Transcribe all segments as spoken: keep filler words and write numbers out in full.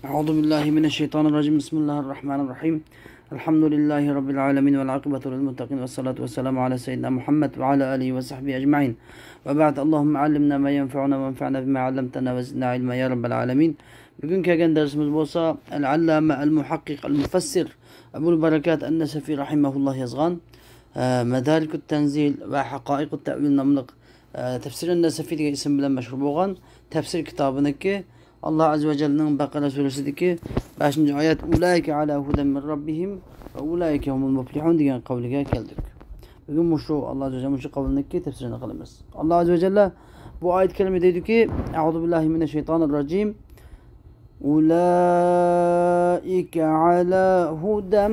أعوذ بالله من الشيطان الرجيم. بسم الله الرحمن الرحيم. الحمد لله رب العالمين، والعاقبة للمتقين، والصلاة والسلام على سيدنا محمد وعلى آله وصحبه أجمعين. وبعد، اللهم علمنا ما ينفعنا وانفعنا بما علمتنا وزدنا علما يا رب العالمين. بۈگۈن كەلگەن دەرسىمىز بولسا، ئەل-ئەللامە، ئەل-مۇھەققىق، ئەل-مۇفەسسىر ئەبۇل بەرىكات ئەن-نەسەفى رەھىمەھۇللاھ يازغان، ئە، مەدارىكۇت تەنزىل ۋە ھەقائىقۇت تەئۋىل ناملىق، ئە، تەپسىر ئەن-نەسەفى دېگەن ئىسىم بىلەن مەشھۇر بولغان تەپسىر كىتابىنىڭكى، ئاللاھ ئەززە ۋە جەللىنىڭ بەقەرە سۈرىسىدىكى بەشىنچى ئايەت، «ئۇلائىكە ئەلا ھۇدەن مىن رەببىھىم ۋە ئۇلائىكە ھۇمۇل مۇپلىھۇن» دېگەن قەۋلىگە كەلدۇق. بۈگۈن مۇشۇ ئاللاھ ئەززە ۋە جەللە مۇشۇ قەۋلنىڭكى تەپسىرىنى قىلىمىز. ئاللاھ ئەززە ۋە جەللە بۇ ئايەت كەرىمە دەيدۇكى، أعوذ بالله من الشيطان الرجيم. أولئك على هدى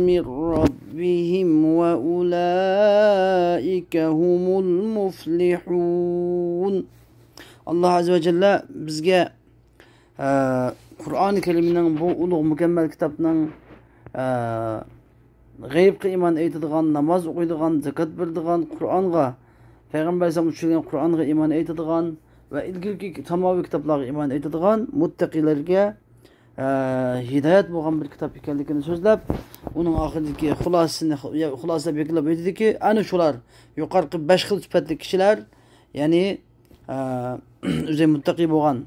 من ربهم وأولئك هم المفلحون. ئاللاھ ئەززە ۋە جەللە بىزگە، ئە، قۇرئانى كەرىمنىڭ، بۇ ئۇلۇغ مۇكەممەل كىتابنىڭ، ئە، غەيىبقا ئىمان ئېيتىدىغان، ناماز ئوقۇيدىغان، زاكات بېرىدىغان، قۇرئانغا، پەيغەمبەر ئەلەيھىسسالام چۈشۈرگەن قۇرئانغا ئىمان ئېيتىدىغان ۋە ئىلگىرىكى ساماۋىي كىتابلارغا ئىمان ئېيتىدىغان مۇتتەقىلەرگە، ئە، ھىدايەت بولغان بىر كىتاب ئىكەنلىكىنى سۆزلەپ، ئۇنىڭ ئاخىرىدىكى خۇلاسىسىنى، خۇلاسىلەپ يەكۈنلەپ ئېيتىدۇكى، ئەنە شۇلار، يۇقىرىقى بەش خىل سۈپەتلىك كىشىلەر، يەنى، ئە، ئۆزى مۇتتەقى بولغان،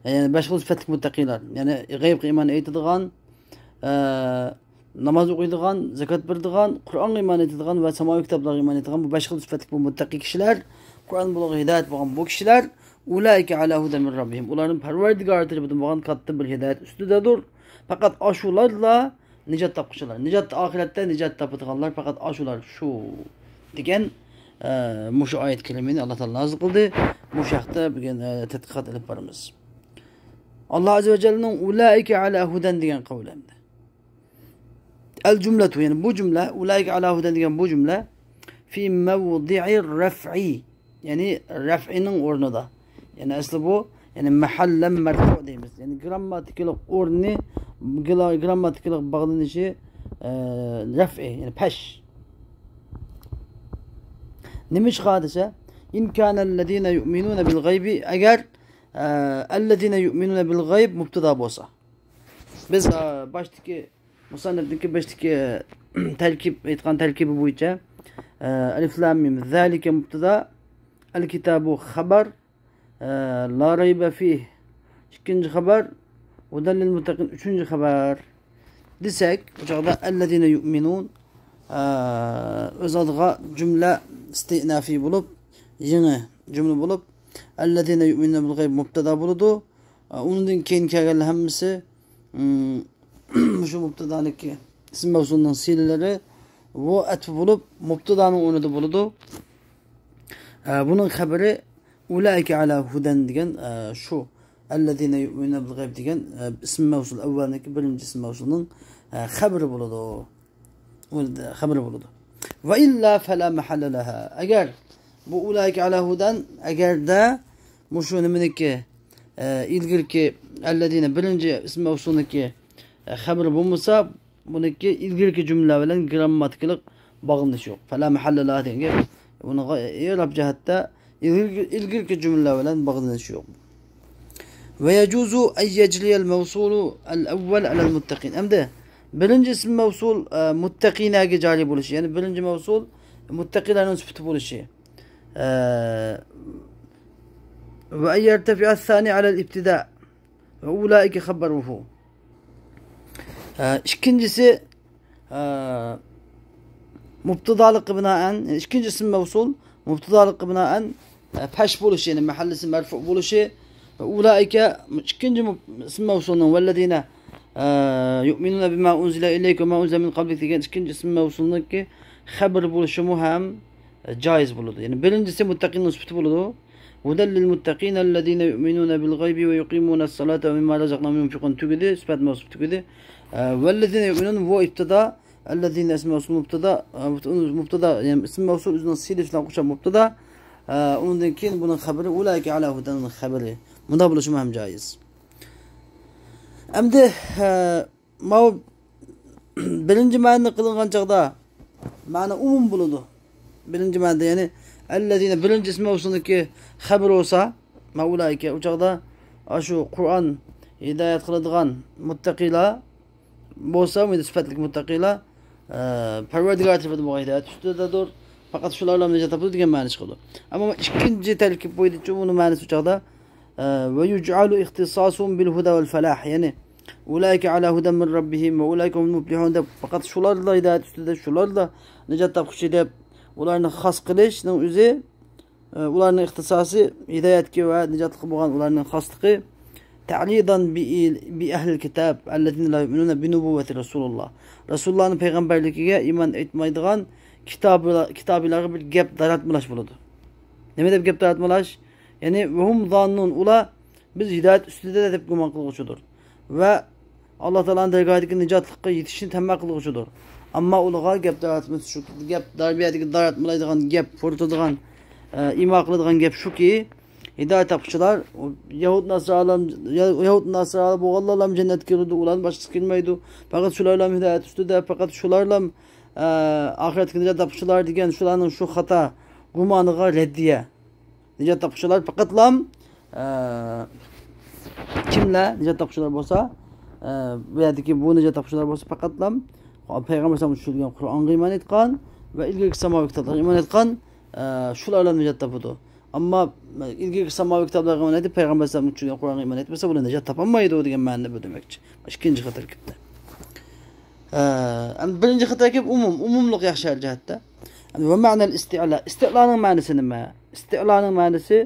يەنى بەش خىل سۈپەتلىك مۇتتەقىلەر، يەنى غەيىبقا ئىمان ئېيتىدىغان، ئە، ناماز ئوقۇيدىغان، زاكات بېرىدىغان، قۇرئانغا ئىمان ئېيتىدىغان ۋە ساماۋىي كىتابلارغا ئىمان ئېيتىدىغان بۇ بەش خىل سۈپەتلىك بۇ مۇتتەقىي كىشىلەر، قۇرئان بۇلارغا ھىدايەت بولغان بۇ كىشىلەر، ئۇلائىكە ئەلا ھۇدەن مىن رەببىھىم، ئۇلارنىڭ پەرۋەردىگارى تەرىپىدىن بولغان كاتتا بىر ھىدايەت ئۈستىدەدۇر. پەقەت ئاشۇلارلا نىجات تاپقۇچىلار. نىجات ئاخىرەتتە نىجات تاپىدىغانلار پەقەت ئاشۇلار شۇ دېگەن، ئە، مۇشۇ ئايەت كەرىمىنى ئاللاھ تائالا نازىل قىلدى. مۇشۇ ھەقتە بۈگۈن، ئە، تەتقىقات ئېلىپ بارىمىز. ئاللاھ ئەززە ۋە جەللىنىڭ ئۇلائىكە ئەلا ھۇدەن دېگەن قەۋلى ئەمدى. ئەل جۈملەتۇ، يەنى بۇ جۈملە، ئۇلائىكە ئەلا ھۇدەن دېگەن بۇ جۈملە، فى مەۋدىئىر رەفئى، يەنى رەفئىنىڭ ئورنىدا. يەنى ئەسلى بۇ، يەنى مەھەللەن مەرفۇ دەيمىز. يەنى گرامماتىكىلىق ئورنى، گلا-، گرامماتىكىلىق باغلىنىشى، ئە، رەفئى، يەنى پەش. نېمىشقا دېسە، ئىن كانەللەزىنە يۇئمىنۇنە بىل غەيبى، ئەگەر، ئە، ئەللەزىنە يۇئمىنۇنە بىل غەيب مۇبتىدا بولسا. بىز، ئە، باشتىكى مۇسەننىپنىڭكى بېشىدىكى تەركىب، ئېيتقان تەركىبى بويىچە، ئە، ئەلىف لام مىم، زالىكە مۇبتىدا، ئەل كىتابۇ خەبەر، ئە، لا رەيبە فىھ ئىككىنچى خەبەر، ھۇدەل لىل مۇتتەقىن ئۈچىنچى خەبەر دېسەك، بۇ چاغدا ئەللەزىنە يۇئمىنۇن، ئە، ئۆز ئالدىغا جۈملە ئىستىئنافى بولۇپ، يېڭى جۈملە بولۇپ، ئەللەزىنە يۇئمىنۇنە بىل غەيب مۇبتەدا بولىدۇ. ئە، ئۇنىڭدىن كېيىن كەلگەنلەر ھەممىسى، ئىم، مۇشۇ مۇبتادانىڭكى ئىسىم مەۋسۇلنىڭ سىلىلىرى ۋۇ ئەتپى بولۇپ، مۇبتادانىڭ ئورنىدا بولىدۇ. ئە، بۇنىڭ خەبىرى ئۇلائىكە ئەلا ھۇدەن دېگەن، ئە، شۇ ئەللەزىنە يۇئمىنۇنە بىل غەيب دېگەن، ئە، ئىسىم مەۋسۇل ئەۋۋەلنىڭكى بىرىنچى ئىسىم مەۋسۇلنىڭ، ئە، خەبىرى بولىدۇ. ئۇ خەبىرى بولىدۇ. ۋە ئىللا فەلا مەھەللە لەھا. ئەگەر بۇ ئۇلائىكە ئەلا ھۇدەن، ئەگەردە مۇشۇ نېمىنىڭكى، ئە، ئىلگىرىكى ئەللەزىنە بىرىنچى ئىسىم مەۋسۇلنىڭكى، ئە، خەبىرى بولمىسا، بۇنىڭكى ئىلگىرىكى جۈملە بىلەن گرامماتىكىلىق باغلىنىشى يوق. فەلا مەھەللە لەھا دېگەن گەپ. ئۇنىڭغا ئېراب جەھەتتە ئىلگىرىكى، ئىلگىرىكى جۈملە بىلەن باغلىنىشى يوق. ۋە يەجۇزۇ ئەن يەجرىيەل مەۋسۇلۇ ئەل ئەۋۋەل ئەلەل مۇتتەقىن. ئەمدى بىرىنچى ئىسىم مەۋسۇل، ئە، مۇتتەقىنەگە جارى بولۇشى، يەنى بىرىنچى مەۋسۇل مۇتتەقىلەرنىڭ سۈپىتى بولۇشى. ئە، ۋە ئەن يەرتەفىئەس سانى ئەلەل ئىبتىدا. ۋە ئۇلائىكە خەبەرۇھۇ. ئە، ئىككىنچىسى، ئە، مۇبتىدالىققا بىنائەن، يەنى ئىككىنچى ئىسىم مەۋسۇل مۇبتىدالىققا بىنائەن، ئە، پەش بولۇشى، يەنى مەھەللىسى مەرفۇ بولۇشى. ۋە ئۇلائىكە ئىككىنچى مۇب-، ئىسىم مەۋسۇلنىڭ ۋەللەزىنە، ئە، يۇئمىنۇنە بىما ئۇنزىلە ئىلەيكە ۋە ما ئۇنزىلە مىن قەبلىك دېگەن ئىككىنچى ئىسىم مەۋسۇلنىڭكى خەبىرى بولۇشىمۇ ھەم، ئە، جايىز بولىدۇ. يەنى بىرىنچىسى مۇتتەقىننىڭ سۈپىتى بولىدۇ. ھۇدەل لىل مۇتتەقىن ئەللەزىنە يۇئمىنۇنە بىل غەيبى ۋە يۇقىمۇنەس سالاتا ۋە مىمما رەزەقناھۇم يۇنفىقۇن تۈگىدى، سۈپەت مەۋسۇپ تۈگىدى. ئە، ۋەللەزىنە يۇئمىنۇن، ۋۇ ئىبتىدا، ئەللەزىنە ئىسمى مەۋسۇل مۇبتىدا، ئە، مۇبت-، مۇبتىدا، يەنى ئىسمى مەۋسۇل ئۆزىنىڭ سىلىسى بىلەن قوشاپ مۇبتىدا. ئە، ئۇنىڭدىن كېيىن بۇنىڭ خەبىرى ئۇلائىكە ئەلا ھۇدەن خەبىرى. مۇنداق بولۇشىمۇ ھەم جايىز. ئەمدى، ئە، ماۋۇ بىرىنچى مەنىدە قىلىنغان چاغدا مەنە ئومۇم بولىدۇ. بىرىنچى مەنىدە، يەنى ئەللەزىنە بىرىنچى ئىسمى مەۋسۇلنىڭكى خەبىرى بولسا، ما ئۇلائىكە، ئۇ چاغدا ئاشۇ قۇرئان ھىدايەت قىلىدىغان مۇتتەقىلار بولسا، مۇنداق سۈپەتلىك مۇتتەقىلار، ئە، پەرۋەردىگار تەرىپىدىن بولغان ھىدايەت ئۈستىدىدۇر. پەقەت شۇلارلا نىجات تاپىدۇ دېگەن مەنىنى چىقىدۇ. ئەمما ئىككىنچى تەركىب بويىچە ئۇنىڭ مەنىسى ئۇ چاغدا، ئە، «ويجعل اختصاصهم بالهدى والفلاح»، يەنى «أولئك على هدى من ربهم وأولئك هم المفلحون» دەپ، پەقەت شۇلارلا ھىدايەت ئۈستىدە، شۇلارلا نىجات تاپقۇچى دەپ ئۇلارنى خاس قىلىشنىڭ ئۆزى، ئۇلارنىڭ ئىختىساسى ھىدايەتكە ۋە نىجاتلىققا بولغان ئۇلارنىڭ خاسلىقى، «تعليضا بأهل الكتاب الذين لا يؤمنون بنبوة رسول الله». رەسۇلۇللانىڭ پەيغەمبەرلىكىگە ئىمان ئېيتمايدىغان كىتابى-، كىتابىلارغا بىر گەپ داراتمىلاش بولىدۇ. نېمە دەپ گەپ داراتمىلاش؟ يەنى، «وهم ظانون»، ئۇلار «بىز ھىدايەت ئۈستىدە» دەپ گۇمان قىلغۇچىدۇر. ۋە ئاللا تائالانىڭ دەرگاھىدىكى نىجاتلىققا يېتىشنى تەمە قىلغۇچىدۇر. ئەمما ئۇلارغا گەپ داراتمىسى شۇ، گەپ دار-، بۇ يەردىكى داراتمىلايدىغان گەپ، پۇرىتىدىغان، ئە، ئىما قىلىدىغان گەپ شۇكى، ھىدايەت تاپقۇچىلار، يەھۇد ناسارالار، يەھۇد ناسارالار بولغانلارلا جەننەتكە كىرىدۇ، ئۇلاردىن باشقىسى كىرمەيدۇ. پەقەت شۇلارلا ھىدايەت ئۈستىدە، پەقەت شۇلارلا، ئە، ئاخىرەتتىكى نىجات تاپقۇچىلار دېگەن شۇلارنىڭ شۇ خاتا گۇمانىغا رەددىيە. نىجات تاپقۇچىلار پەقەتلام، ئە، كىملەر نىجات تاپقۇچىلار بولسا، ئە، بۇ يەردىكى بۇ نىجات تاپقۇچىلار بولسا پەقەتلام پەيغەمبەر ئەلەيھىسسالام چۈشۈرگەن قۇرئانغا ئىمان ئېيتقان ۋە ئىلگىرىكى ساماۋى كىتابلارغا ئىمان ئېيتقان، ئە، شۇلارلا نىجات تاپىدۇ. ئەمما ئىلگىرىكى ساماۋى كىتابلارغا ئىمان ئېيتىپ، پەيغەمبەر ئەلەيھىسسالام چۈشۈرگەن قۇرئانغا ئىمان ئېيتمىسا، بۇلار نىجات تاپالمايدۇ دېگەن مەنىنى بىلدۈرمەكچى. ئىككىنچى خىل تەركىبتە. ئە، ئەمدى بىرىنچى خىل تەركىب ئومۇم، ئومۇملۇق ياخشى ھەر جەھەتتە. ئەمدى «ومعنى الاستعلاء». ئىستىئلانىڭ مەنىسى نېمە؟ ئىستىئلانىڭ مەنىسى،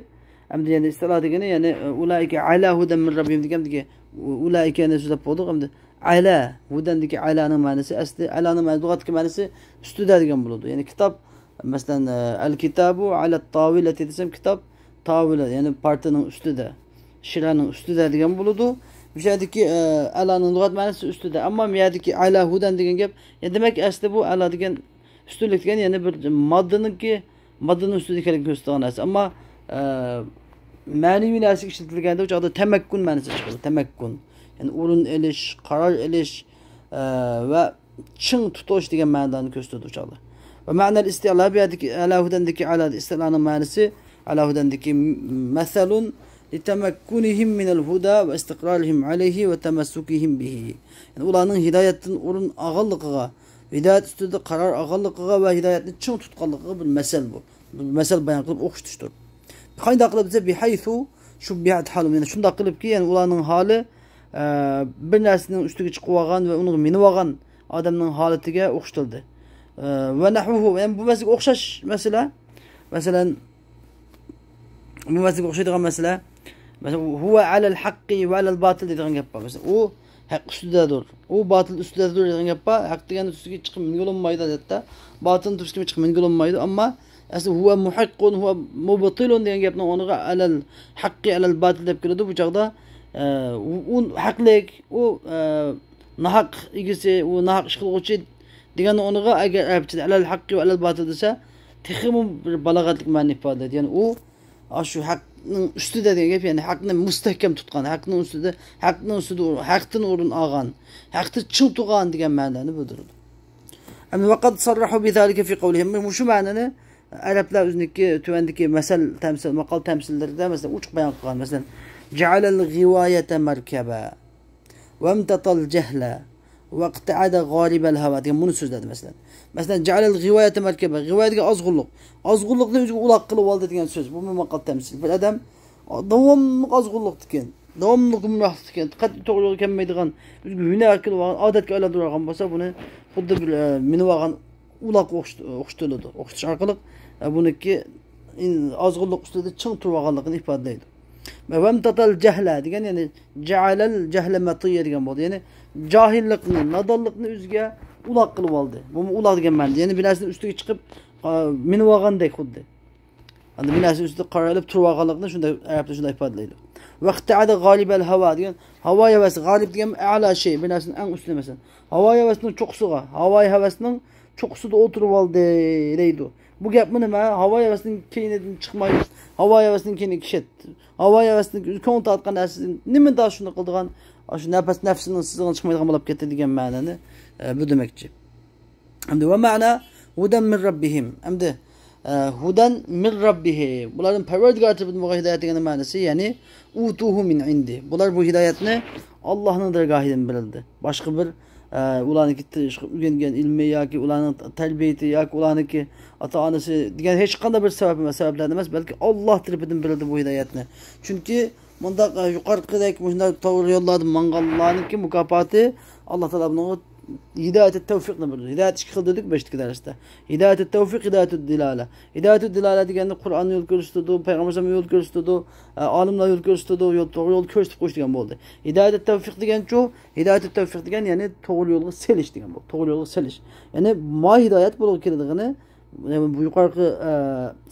ئەمدى يەنى ئىستىئلا دېگىنى، يەنى، «أولئك على هدى من ربهم» دېگەندىكى، «أولئك» يەنى سۆزلەپ بولدۇق. ئەمدى «على هدى»دىكى «علانىڭ» مەنىسى، ئەسلى «ئەلانىڭ» مەنىسى، لۇغەتتىكى مەنىسى «ئۈستىدە» دېگەن بولىدۇ. يەنى كىتاب، مەسىلەن، «الكتاب على الطاولة» دېسەم، كىتاب تاۋىلە، يەنى پارتىنىڭ ئۈستىدە، شىرەنىڭ ئۈستىدە دېگەن بولىدۇ. بۇ يەردىكى، ئە، «ئەلانىڭ» لۇغەت مەنىسى ئۈستىدە. ئەمما بۇ يەردىكى «على هدى» دېگەن گەپ، يەنى دېمەك، ئەسلى بۇ «ئەلا» دېگەن ئۈستۈنلۈك دېگەن يەنە بىر ماددىنىڭكى، ماددىنىڭ ئۈستىدە ئىكەنلىكىنى كۆرسىتىدىغان نەرسە. ئەمما، ئە، مەنىۋى نەرسىگە ئىشلىتىلگەندە، ئۇ چاغدا تەمەككۇن مەنىسى چىقىدۇ. تەمەككۇن. يەنى ئورۇن ئېلىش، قارار ئېلىش، ئە، ۋە چىڭ تۇتۇش دېگەن مەنىلەرنى كۆرسىتىدۇ ئۇ چاغدا. «ومعنى الاستعلاء»، بۇ يەردىكى «على هدى»دىكى «ئەلا» دېگەن ئىستىئلانىڭ مەنىسى، «على هدى»دىكى مەسەلۇن لتمكنهم من الهدى واستقرارهم عليه وتمسكهم به. يەنى ئۇلارنىڭ ھىدايەتتىن ئورۇن ئالغانلىقىغا، ھىدايەت ئۈستىدە قارار ئالغانلىقىغا ۋە ھىدايەتنى چىڭ تۇتقانلىقىغا بىر مەسەل بۇ. بىر مەسەل بايان قىلىپ ئوخشىتىشتۇر. قانداق قىلىپ دېسە، «بحيث شبهت حالهم»، يەنى شۇنداق قىلىپكى، يەنى ئۇلارنىڭ ھالى، ئە، بىر نەرسىنىڭ ئۈستىگە چىقىۋالغان ۋە ئۇنىڭغا مىنىۋالغان ئادەمنىڭ ھالىتىگە ئوخشىتىلدى. ئە، «ونحوه»، يەنى بۇ مەسىلىگە ئوخشاش مەسىلە. مەسىلەن، بۇ مەسىلىگە ئوخشايدىغان مەسىلە. مەسىلەن، «هو على الحق وعلى الباطل» دەيدىغان گەپ بار. مەسىلەن، ئۇ ھەق ئۈستىدەدۇر، ئۇ باتىل ئۈستىدەدۇر دەيدىغان گەپ بار. ھەق دېگەن ئۈستىگە چىقىپ مىنگىلى بولمايدۇ، ئەلۋەتتە. باتىلنىڭ ئۈستىگە چىقىپ مىنگىلى بولمايدۇ. ئەمما ئەسلى «هو محق، هو مبطل» دېگەن گەپنىڭ ئورنىغا «على الحق على الباطل» دەپ كېلىدۇ. بۇ چاغدا، ئە، ئۇ، ئۇ ھەقلىك، ئۇ، ئە، ناھەق ئىگىسى، ئۇ ناھەق ئىش قىلغۇچى دېگەننىڭ ئورنىغا ئەگەر ئەرەبچىدە «على الحق وعلى الباطل» دېسە، تېخىمۇ بىر بالاغەتلىك مەنىنى ئىپادىلەيدۇ. يەنى ئۇ، ئاشۇ ھەقنىڭ ئۈستىدە دېگەن گەپ، يەنى ھەقنى مۇستەھكەم تۇتقان، ھەقنىڭ ئۈستىدە، ھەقنىڭ ئۈستىدە، ھەقتىن ئورۇن ئالغان، ھەقتە چىڭ تۇرغان دېگەن مەنىنى بىلدۈرىدۇ. ئەمدى «وقد صرحوا بذلك في قولهم». مۇشۇ مەنىنى ئەرەبلەر ئۆزىنىڭكى تۆۋەندىكى مەسەل، تەمسىل، ماقال تەمسىللىرىدە، مەسىلەن، ئوچۇق بايان قىلغان. مەسىلەن، «جعل الغواية مركبا وامتطى الجهل واقتعد غالب الهوى» دېگەن بۇنى سۆزلەيدۇ، مەسىلەن. مەسىلەن، «جعل الغواية مركبا»، غىۋايە دېگەن ئازغۇنلۇق. ئازغۇنلۇقنى ئۆزىگە ئۇلاق قىلىپ ئالدى دېگەن سۆز. بۇمۇ ماقال تەمسىل. بىر ئادەم داۋاملىق ئازغۇنلۇقتىكەن، داۋاملىق گۇمراھلىقتىكەن، قەتئىي توغرا يولغا كەلمەيدىغان، ئۆزىگە ھۈنەر قىلىۋالغان، ئادەتكە ئايلاندۇرۇۋالغان بولسا، بۇنى خۇددى بىر، ئە، مىنىۋالغان ئۇلاققا ئوخشىت-، ئوخشىتىلىدۇ. ئوخشىتىش ئارقىلىق، ئە، بۇنىڭكى ئىن-، ئازغۇنلۇق ئۈستىدە چىڭ تۇرۇۋالغانلىقىنى ئىپادىلەيدۇ. «وامتطى الجهل» دېگەن، يەنى «جعل الجهل مطيا» دېگەن بولدى. يەنى جاھىللىقنى، نادانلىقنى ئۆزىگە ئۇلاق قىلىۋالدى. بۇمۇ ئۇلاق دېگەن مەنىدە. يەنى بىر نەرسىنىڭ ئۈستىگە چىقىپ، ئا، مىنىۋالغاندەك خۇددى. ئەمدى بىر نەرسىنىڭ ئۈستىدە قارايلىپ تۇرۇۋالغانلىقنى شۇنداق، ئەرەبتە شۇنداق ئىپادىلەيدۇ. «واقتعد غالب الهوى» دېگەن، ھاۋا ھەۋەس، غالىب دېگەن ئەلا شەي، بىر نەرسىنىڭ ئەڭ ئۈستىنى، مەسىلەن. ھاۋا ھەۋەسنىڭ چوققىسىغا، ھاۋا ھەۋەسنىڭ چوققىسىدا ئولتۇرۇۋالدى دەيدۇ. بۇ گەپمۇ نېمە؟ ھاۋا ھەۋەسنىڭ كەينىدىن چىقماي، ھاۋا ھەۋەسنىڭ كەينىگە كېتىپ، ھاۋا ھەۋەسنىڭ كۆڭۈل تارتقان نەرسىسى نېمىدا شۇنى قىلىدىغان، ئاشۇ نەپەس نەپسىنىڭ سىزىقىنى چىقمايدىغان بولۇپ كەتتى دېگەن مەنىنى، ئە، بىلدۈرمەكچى. ئەمدى «ومعنى هدى من ربهم». ئەمدى ھۇدەن مىن رەببىھىم. بۇلارنىڭ پەرۋەردىگارى تەرىپىدىن بولغان ھىدايەت دېگەننىڭ مەنىسى، يەنى ئۇتۇھۇ مىن ئىندى. بۇلار بۇ ھىدايەتنى ئاللاھنىڭ دەرگاھىدىن بېرىلدى. باشقا بىر، ئە، ئۇلارنىڭكى تىرىشىپ ئۆگەنگەن ئىلمى ياكى ئۇلارنىڭ تەربىيىتى ياكى ئۇلارنىڭكى ئاتا-ئانىسى دېگەن ھېچقانداق بىر سەۋەب، سەۋەبلەردىن ئەمەس، بەلكى ئاللاھ تەرىپىدىن بېرىلدى بۇ ھىدايەتنى. چۈنكى مۇنداق، ئە، يۇقىرىقىدەك مۇشۇنداق توغرا يوللاردا ماڭغانلارنىڭكى مۇكاپاتى، ئاللاھ تائالا بۇنىڭغا ھىدايەت تەۋفىقنى بېرىدۇ. ھىدايەت ئىككى خىل دېدۇق بەشتىكى دەرستە. ھىدايەت تەۋفىق، ھىدايەت دىلالە. ھىدايەت دىلالە دېگەندە قۇرئان يول كۆرسىتىدۇ، پەيغەمبەر ئەلەيھىسسالام يول كۆرسىتىدۇ، ئە، ئالىملار يول كۆرسىتىدۇ، يول، توغرا يولنى كۆرسىتىپ قويۇش دېگەن بولدى. ھىدايەت تەۋفىق دېگەنچۇ؟ ھىدايەت تەۋفىق دېگەن، يەنى توغرا يولغا سېلىش دېگەن بولدى. توغرا يولغا سېلىش. يەنى ما ھىدايەت بولغا كېلىدىغىنى، يەنى بۇ يۇقىرىقى، ئە،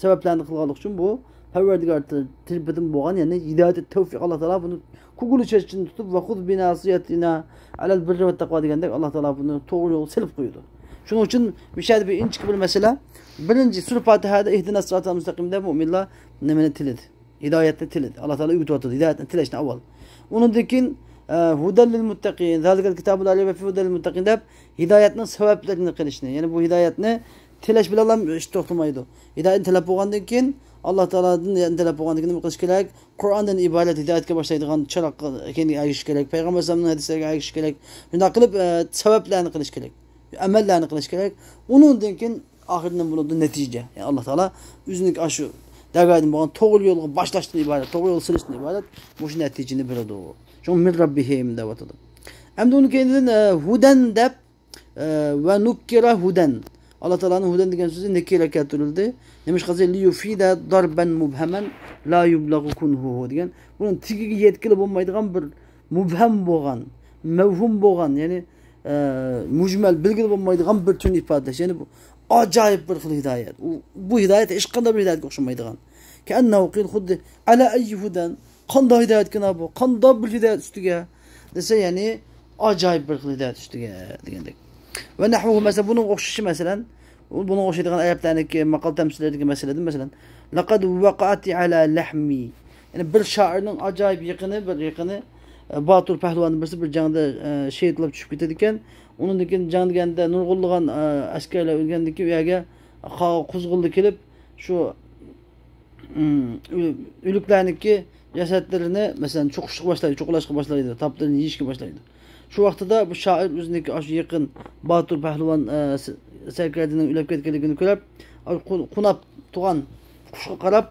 سەۋەبلەرنى قىلغانلىقى ئۈچۈن بۇ پەرۋەردىگار تەرىپىدىن بولغان، يەنى ھىدايەت تەۋفىق. ئاللاھ تائالا بۇنى كۆكرىكى چېچىنى تۇتۇپ، ۋەخۇز بىناسىيەتىنا ئەلەل بىررى ۋەتتەقۋا دېگەندەك، ئاللاھ تائالا بۇنى توغرا يولغا سېلىپ قويىدۇ. شۇنىڭ ئۈچۈن مۇشۇ يەردە بىر ئىنچىكە بىر مەسىلە. بىرىنچى سۈرە پاتىھەدە ئىھدىنەس سىراتال مۇستەقىم دەپ مۆمىنلار نېمىنى تىلىدى؟ ھىدايەتنى تىلىدى. ئاللاھ تائالا ئۆگىتىۋاتىدۇ ھىدايەتنى تىلەشنى ئاۋۋال. ئۇنىڭدىن كېيىن، ئە، ھۇدەل لىل مۇتتەقىن، زالىكەل كىتابۇ لا رەيبە فىھى ھۇدەل لىل مۇتتەقىن دەپ ھىدايەتنىڭ سەۋەبلىرىنى قىلىشنى، يەنى بۇ ھىدايەتنى تىلەش بىلەنلا ئىش توختىمايدۇ. ھىدايەتنى تىلەپ بولغاندىن كېيىن، ئاللاھ تائالادىن ھىدايەتنى تىلەپ بولغاندىن كېيىن نېمە قىلىش كېرەك؟ قۇرئاندىن ئىبارەت ھىدايەتكە باشلايدىغان چىراغقا كېيىن ئەگىشىش كېرەك، پەيغەمبەر ئەلەيھىسسالامنىڭ ھەدىسلىرىگە ئەگىشىش كېرەك. شۇنداق قىلىپ، ئە، سەۋەبلەرنى قىلىش كېرەك، ئەمەللەرنى قىلىش كېرەك. ئۇنىڭدىن كېيىن ئاخىرىدا نېمە بولىدۇ؟ نەتىجە. يەنى ئاللاھ تائالا ئۆزىنىڭكى ئاشۇ دەرگاھىدىن بولغان توغرا يولغا باشلاشتىن ئىبارەت، توغرا يولغا سېلىشتىن ئىبارەت مۇشۇ نەتىجىنى بېرىدۇ. شۇڭا مىن رەببىھىم دەۋاتىدۇ. ئەمدى ئۇنىڭ كەينىدىن، ئە، ھۇدەن دەپ، ئە، ۋە نۇككىرە ھۇدەن. ئاللاھ تائالانىڭ ھۇدەن دېگەن سۆزى نەكىرە كەلتۈرۈلدى. نېمىشقا دېسە، لىيۇفىدە داربەن مۇبھەمەن لا يۇبلەغۇ كۇنھۇھۇ دېگەن. بۇنىڭ تېگىگە يەتكىلى بولمايدىغان بىر مۇبھەم بولغان، مەۋھۇم بولغان، يەنى، ئە، مۇجمەل، بىلگىلى بولمايدىغان بىر تۈرنى ئىپادىلەش. يەنى بۇ ئاجايىپ بىر خىل ھىدايەت. ئۇ، بۇ ھىدايەت ھېچقانداق بىر ھىدايەتكە ئوخشىمايدىغان. كەئەننەھۇ قىل، خۇددى، ئەلا ئەييى ھۇدەن، قانداق ھىدايەتكىن ھا بۇ؟ قانداق بىر ھىدايەت ئۈستىگە؟ دېسە، يەنى ئاجايىپ بىر خىل ھىدايەت ئۈستىگە دېگەندەك. ۋە نەھۋۇھۇ، مەسىلەن، بۇنىڭغا ئوخشىشى، مەسىلەن، بۇنىڭغا ئوخشايدىغان ئەرەبلەرنىڭكى ماقال تەمسىللىرىدىكى مەسىلىدىن، مەسىلەن، لەقەد ۋەقەئەتى ئەلا لەھمى. يەنى بىر شائىرنىڭ ئاجايىپ يېقىنى، بىر يېقىنى، ئە، باتۇر پەھلىۋاننىڭ بىرسى بىر جەڭدە، ئە، شېھىت بولۇپ چۈشۈپ كېتىدىكەن. ئۇنىڭدىن كېيىن جەڭ دېگەندە نۇرغۇنلىغان، ئە، ئەسكەرلەر ئۆلگەندىن كېيىن، ئۇ يەرگە قا-، قۇزغۇنلار كېلىپ، شۇ، ئىم، ئۆ-، ئۆلۈكلەرنىڭكى جەسەتلىرىنى، مەسىلەن، چوقۇشقا باشلايدۇ، چوقۇلاشقا باشلايدۇ، تاپلىرىنى يېيىشكە باشلايدۇ. شۇ ۋاقتىدا بۇ شائىر ئۆزىنىڭكى ئاشۇ يېقىن باتۇر پەھلىۋان، ئە، س-، سەركەردىنىڭ ئۆلۈپ كەتكەنلىكىنى كۆرۈپ، ئاشۇ قۇ-، قۇناپ تۇغان قۇشقا قاراپ،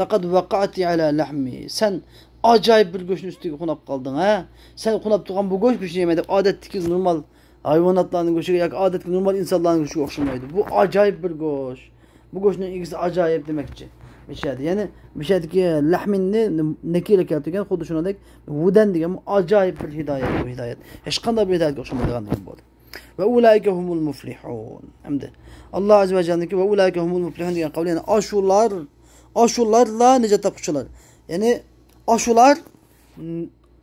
لەقەد ۋەقەئتى ئەلا لەھمى. سەن ئاجايىپ بىر گۆشنىڭ ئۈستىگە قوناپ قالدىڭ، ھە؟ سەن قوناپ تۇرغان بۇ گۆش، گۆشنى يېمەي دەپ، ئادەتتىكى نورمال ھايۋاناتلارنىڭ گۆشىگە ياكى ئادەتتىكى نورمال ئىنسانلارنىڭ گۆشىگە ئوخشىمايدۇ. بۇ ئاجايىپ بىر گۆش. بۇ گۆشنىڭ ئىگىسى ئاجايىپ دېمەكچى. مۇشۇ يەردە، يەنى مۇشۇ يەردىكى لەھمىننى نەكىرە كەلتۈرگەن، خۇددى شۇنىڭدەك ھۇدەن دېگەنمۇ ئاجايىپ بىر ھىدايەت، بۇ ھىدايەت. ھېچقانداق بىر ھىدايەتكە ئوخشىمايدىغان دېگەن بولدى. ۋە ئۇلائىكە ھۇمۇل مۇفلىھۇن. ئەمدى ئاللاھ ئەززە ۋە جەللىنىڭكى ۋە ئۇلائىكە ھۇمۇل مۇفلىھۇن دېگەن قەۋلى، يەنى ئاشۇلار، ئاشۇلارلا نىجات تاپقۇچىلار. يەنى ئاشۇلار،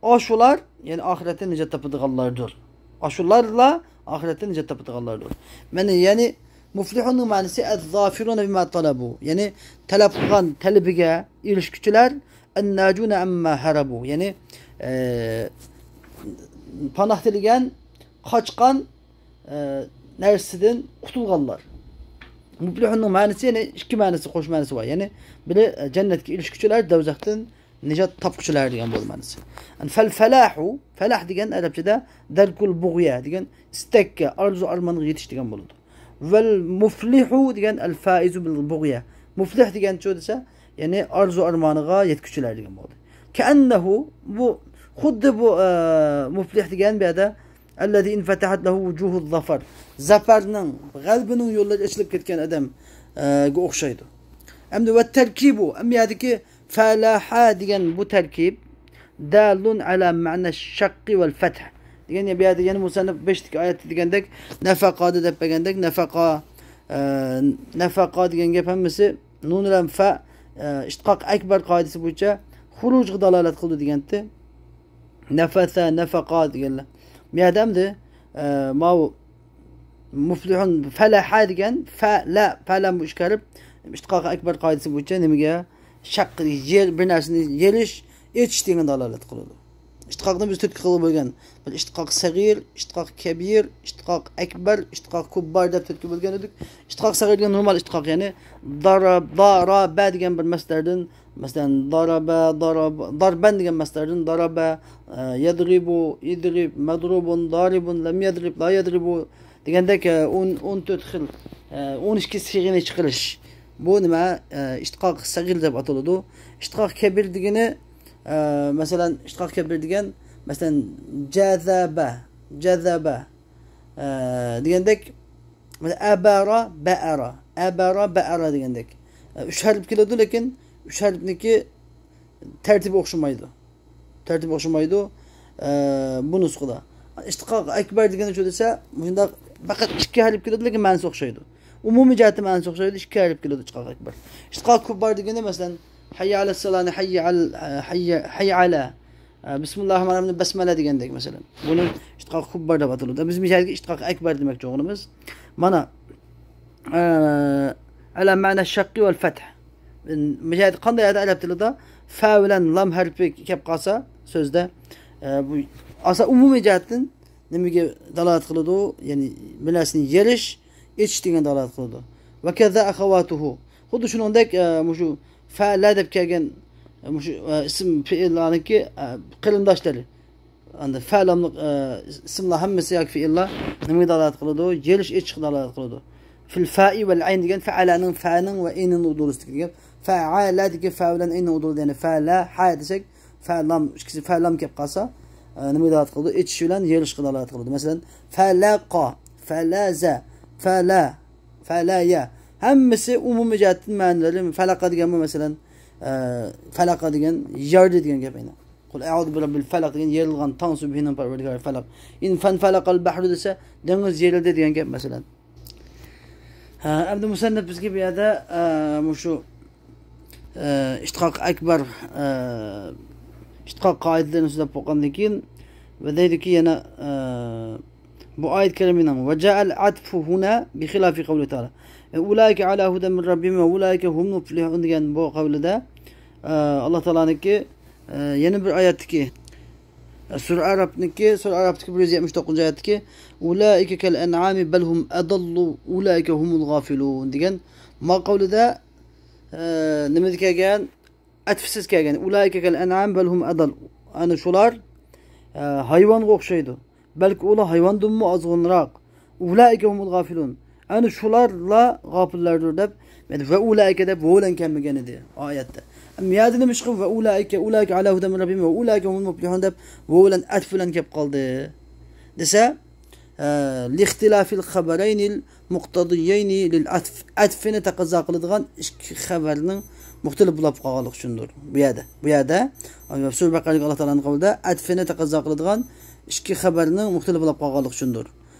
ئاشۇلار، يەنى ئاخىرەتتە نىجات تاپىدىغانلاردۇر. ئاشۇلارلا ئاخىرەتتە نىجات تاپىدىغانلاردۇر. مەنە، يەنى مۇفلىھۇننىڭ مەنىسى ئەززافىرۇنە بىما تەلەبۇ. يەنى تەلەپ قىلغان تەلىپىگە ئېرىشكۈچىلەر، ئەنناجۇنە ئەمما ھەرەبۇ. يەنى، ئە، پاناھ تىلىگەن، قاچقان، ئە، نەرسىدىن قۇتۇلغانلار. مۇپلىھۇننىڭ مەنىسى، يەنى ئىككى مەنىسى، قوش مەنىسى بار. يەنى بىرى، ئە، جەننەتكە ئېرىشكۈچىلەر، دوزاختىن نىجات تاپقۇچىلار دېگەن بولىدۇ مەنىسى. فەل فەلاھۇ، فەلاھ دېگەن ئەرەبچىدە دەركۇل بۇغيە دېگەن، ئىستەككە، ئارزۇ ئارمانغا يېتىش دېگەن بولىدۇ. ۋەل مۇفلىھۇ دېگەن ئەل فائىزۇ بىل بۇغيە. مۇفلىھ دېگەنچۇ دېسە، يەنى ئارزۇ ئارمانىغا يەتكۈچىلەر دېگەن بولدى. كەئەننەھۇ، بۇ، خۇددى بۇ، ئە، مۇفلىھ دېگەن بۇ يەردە، ئەللەزى ئىنفەتەھەت لەھۇ ۋۇجۇھۇ زەفەر. زەپەرنىڭ، غەلىبىنىڭ يوللىرى ئېچىلىپ كەتكەن ئادەم، ئە، گە ئوخشايدۇ. ئەمدى ۋە تەركىبۇ، ئەمما يەردىكى فەلەھە دېگەن بۇ تەركىب، دالۇن ئەلا مەنە شەققى ۋەل فەتھ دېگەن، بۇ يەردە يەنە مۇسەننىپ بەشتىكى ئايەتتە دېگەندەك، نەفەقادا دەپ بەرگەندەك، نەفەقا، ئە، نەفەقا دېگەن گەپ ھەممىسى نۇن بىلەن فە، ئە، ئىشتىقاق ئەكبەر قائىدىسى بويىچە خۇرۇجغا دالالەت قىلىدۇ دېگەنتى. نەفەسە، نەفەقا دېگەنلەر. بۇ يەردە ئەمدى، ئە، ماۋۇ مۇفلىھۇن، فەلەھە دېگەن، فەلە، فەلە بۇ ئىككى ھەرپ ئىشتىقاق ئەكبەر قائىدىسى بويىچە نېمىگە؟ شەق، يېر، بىر نەرسىنى يېرىش، ئېچىش دېگەن دالالەت قىلىدۇ. ئىشتىقاقنى بىز تۆتكە قىلغىلى بولغان. بىر ئىشتىقاق سەغىر، ئىشتىقاق كەبىر، ئىشتىقاق ئەكبەر، ئىشتىقاق كۇببار دەپ تۆتكە بۆلگەن ئىدۇق. ئىشتىقاق سەغىر دېگەن نورمال ئىشتىقاق، يەنى دارا، دارابە دېگەن بىر مەسدەردىن، مەسىلەن، دارابە، دارابە، داربەن دېگەن مەسدەردىن دارابە، ئە، يەدرىبۇ، ئىدرىب، مەدرۇبۇن، دارىبۇن، لەم يەدرىب، لا يەدرىبۇ دېگەندەك، ئە، ئون، ئون تۆت خىل، ئە، ئون ئىككى سىيغىنى چىقىرىش. بۇ نېمە؟ ئە، ئىشتىقاق سەغىر دەپ ئاتىلىدۇ. ئىشتىقاق كەبىر دېگىنى، ئە، مەسىلەن، ئىشتىقاق كەبىر دېگەن، مەسىلەن، جەزەبە، جەزەبە، ئە، دېگەندەك، مەسىلەن، ئەبەرا، بەئەرا، ئەبەرا، بەئەرا دېگەندەك. ئە، ئۈچ ھەرپ كېلىدۇ، لېكىن ئۈچ ھەرپنىكى تەرتىپى ئوخشىمايدۇ. تەرتىپى ئوخشىمايدۇ، ئە، بۇ نۇسخىدا. ئىشتىقاق ئەكبەر دېگىنى شۇ دېسە، مۇشۇنداق پەقەت ئىككى ھەرپ كېلىدۇ، لېكىن مەنىسى ئوخشايدۇ. ئومۇمىي جەھەتتە مەنىسى ئوخشايدۇ، ئىككى ھەرپ كېلىدۇ ئىشتىقاق ئەكبەر. ئىشتىقاق كۇببار دېگىنى، مەسىلەن، ھەييە ئەلەسسالانى، ھەييە ئەل-، ھەييە، ھەييە ئەلە، ئە، بىسمىللاھىر رەھمانىر رەھىمنى بەسمەلە دېگەندەك، مەسىلەن. بۇنى ئىشتىقاق كۇببار دەپ ئاتىلىدۇ. بىز مۇشۇ يەردىكى ئىشتىقاق ئەكبەر دېمەكچى بولغىنىمىز. مانا، ئە، ئەلە مەنە شەققى ۋەل فەتھ. مۇشۇ يەردە قانداق يەردە ئەرەب تىلىدا فە بىلەن لام ھەرپى كەپ قالسا سۆزدە، ئە، بۇ ئاسا ئومۇمىي جەھەتتىن نېمىگە دالالەت قىلىدۇ؟ يەنى بىر نەرسىنى يېرىش، ئېچىش دېگەن دالالەت قىلىدۇ. ۋە كەزا ئەخەۋاتۇھۇ. خۇددى شۇنىڭدەك، ئە، مۇشۇ فەلە دەپ كەلگەن، ئە، مۇشۇ، ئە، ئىسىم پېئىللارنىڭكى، ئە، قېرىنداشلىرى. ئەمدى فەلاملىق، ئە، ئىسىملار ھەممىسى ياكى پېئىللار نېمىگە دالالەت قىلىدۇ؟ يېرىش، ئېچىشقا دالالەت قىلىدۇ. فىل فەئى ۋەل ئەين دېگەن فەئەلەنىڭ فەنىڭ ۋە ئەينىڭ ئۇدۇلىسىدىكى گەپ. فەئەلە دېگەن فە بىلەن ئەينىڭ ئۇدۇلىدا، يەنى فەلە، ھە دېسەك، فەلام، ئىككىسى فەلام كەپ قالسا، ئە، نېمىگە دالالەت قىلىدۇ؟ ئېچىش بىلەن يېرىشقا دالالەت قىلىدۇ. مەسىلەن، فەلەقا، فەلەزە، فەلە، فەلەيە. ھەممىسى ئومۇمىي جەھەتتىن مەنىلىرى، فەلەقە دېگەنمۇ، مەسىلەن، ئە، فەلەقە دېگەن ياردى دېگەن گەپ ئەينى. قۇل ئەئۇزۇ بىرەببىل فەلەق دېگەن يېرىلغان تاڭ سۈبھىنىڭ پەرۋەردىگارى فەلەق. ئىن فەنفەلەقەل بەھرۇ دېسە، دېڭىز يېرىلدى دېگەن گەپ، مەسىلەن. ھە، ئەمدى مۇسەننىپ بىزگە بۇ يەردە، ئە، مۇشۇ، ئە، ئىشتىقاق ئەكبەر، ئە، ئىشتىقاق قائىدىلىرىنى سۆزلەپ بولغاندىن كېيىن، ۋە دەيدۇكى يەنە، ئە، بۇ ئايەت كەرىمىنىڭ، ۋە جائەل ئەتفۇ ھۇنا بىخىلافى قەۋلى تائالا. ئۇلائىكە ئەلا ھۇدەن مىن رەببىھىم ۋە ئۇلائىكە ھۇمۇل مۇفلىھۇن دېگەن بۇ قەۋلىدە، ئە، ئاللا تائالانىڭكى، ئە، يەنە بىر ئايەتتىكى، ئە، سۈرە ئەرەبنىڭكى، سۈرە ئەرەبتىكى بىر يۈز يەتمىش توققۇزىنچى ئايەتتىكى، ئۇلائىكە كەل ئەنئامى بەل ھۇم ئەداللۇ ئۇلائىكە ھۇمۇل غافىلۇن دېگەن ما قەۋلىدە، ئە، نېمىدە كەلگەن؟ ئەتىپسىز كەلگەن. ئۇلائىكە كەل ئەنئام بەل ھۇم ئەدال. ئەنە شۇلار، ئە، ھايۋانغا ئوخشايدۇ. بەلكى ئۇلار ھايۋاندىنمۇ ئازغۇنراق. ئۇلائىكە ھۇمۇل غافىلۇن. ئەنە شۇلارلا غاپىللاردۇر دەپ، ۋە ئۇلائىكە دەپ ۋاۋ بىلەن كەلمىگەن ئىدى ئايەتتە. ئەمما يەردە نېمىشقا ۋە ئۇلائىكە، ئۇلائىكە ئەلا ھۇدەن مىن رەببىھىم ۋە ئۇلائىكە ھۇمۇل مۇپلىھۇن دەپ ۋاۋ بىلەن ئەتىپ بىلەن كەپ قالدى دېسە، ئە، لىختىلاف خەبەرەينىل مۇقتەدىيەينى لىل ئەتف. ئەتفىنى تەقەززا قىلىدىغان ئىككى خەۋەرنىڭ مۇختەلىپ بولۇپ قالغانلىقى ئۈچۈندۇر. بۇ يەردە، بۇ يەردە، سۈرە بەقەرەدىكى ئاللا تائالانىڭ قەۋلىدە ئەتفىنى تەقەززا قىلىدىغان ئىككى خەۋەرنىڭ مۇختەلىپ بولۇپ قالغانلىقى ئۈچۈندۇر.